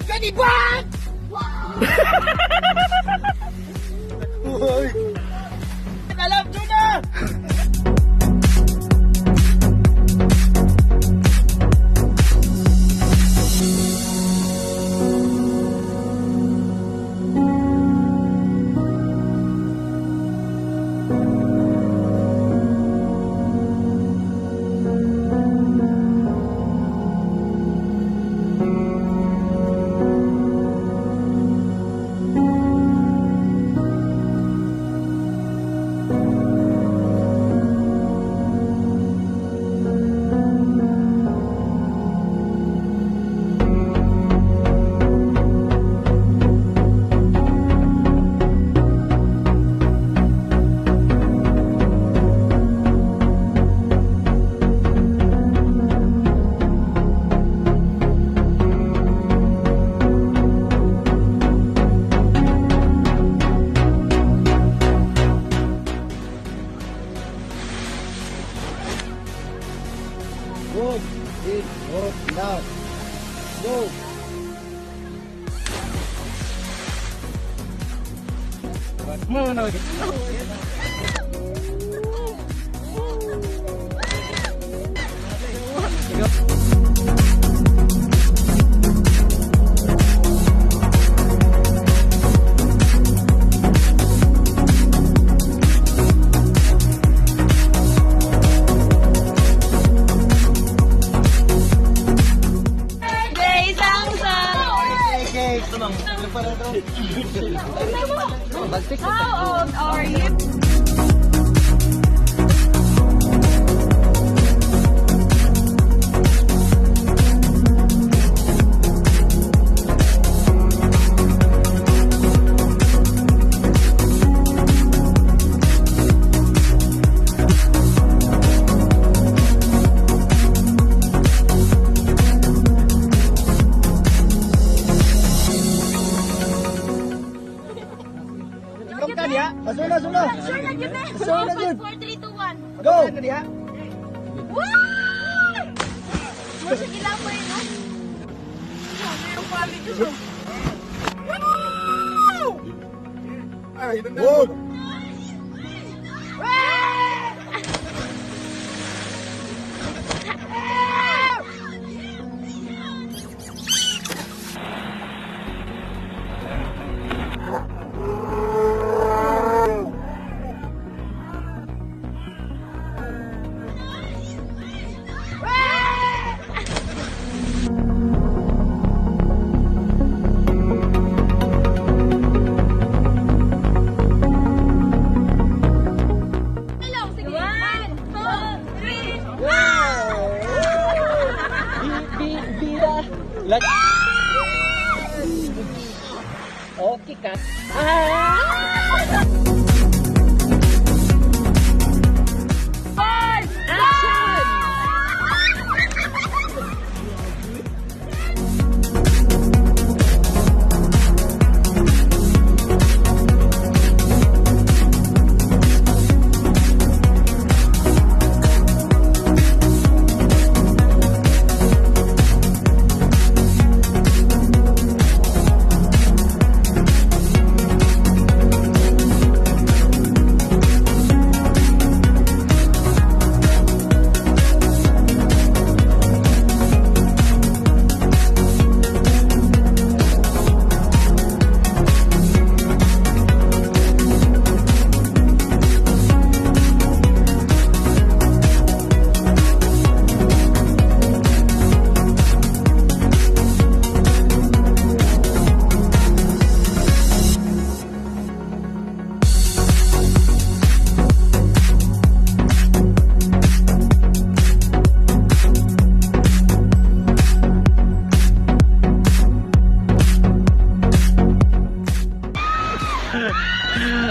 21! Alam, Juna! Good. In, out, now. Go. Birthday, Samsung! How old are you? Inom ka niya? Suna, suna. Sure na yun eh. Sure na yun. 4, 3, 2, 1. Go. Wow! Mo siya gilapay, no? Grabe yung quality ko. Good. Hello, sige. 1, 2, 3. Bira. Lag. Okay ka. Ah! Five! Action!